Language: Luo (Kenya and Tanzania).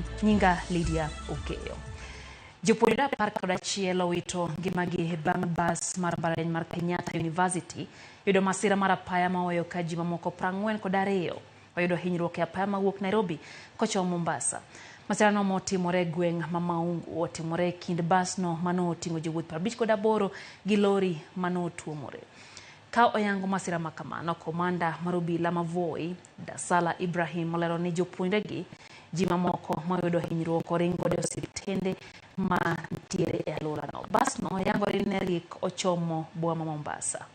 sani. Nyinga Lydia Okeyo. Jopuonjre 11 owito ngimagi bang' bas mar mbalariany mar Kenyatta University yudo masira mar apaya ma oweyo ka ji mamoko 42 oyudo hinyruok e apaya mawuok Nairobi kochomo Mombasa. Masirano motimore e gweng' ma Maungu otimore e kind basno manoting'o jowuoth 58 gi lori manotuomore. Ka oyango masira ma kamano, komanda mar obila ma Voi, Dasala Ibrahim olero ni jopuonjre gi ji mamoko moyudo hinyruok oring godo e osiptende mantiere e alworano. Basno yangore ni ne rik ochomo boma ma Mombasa.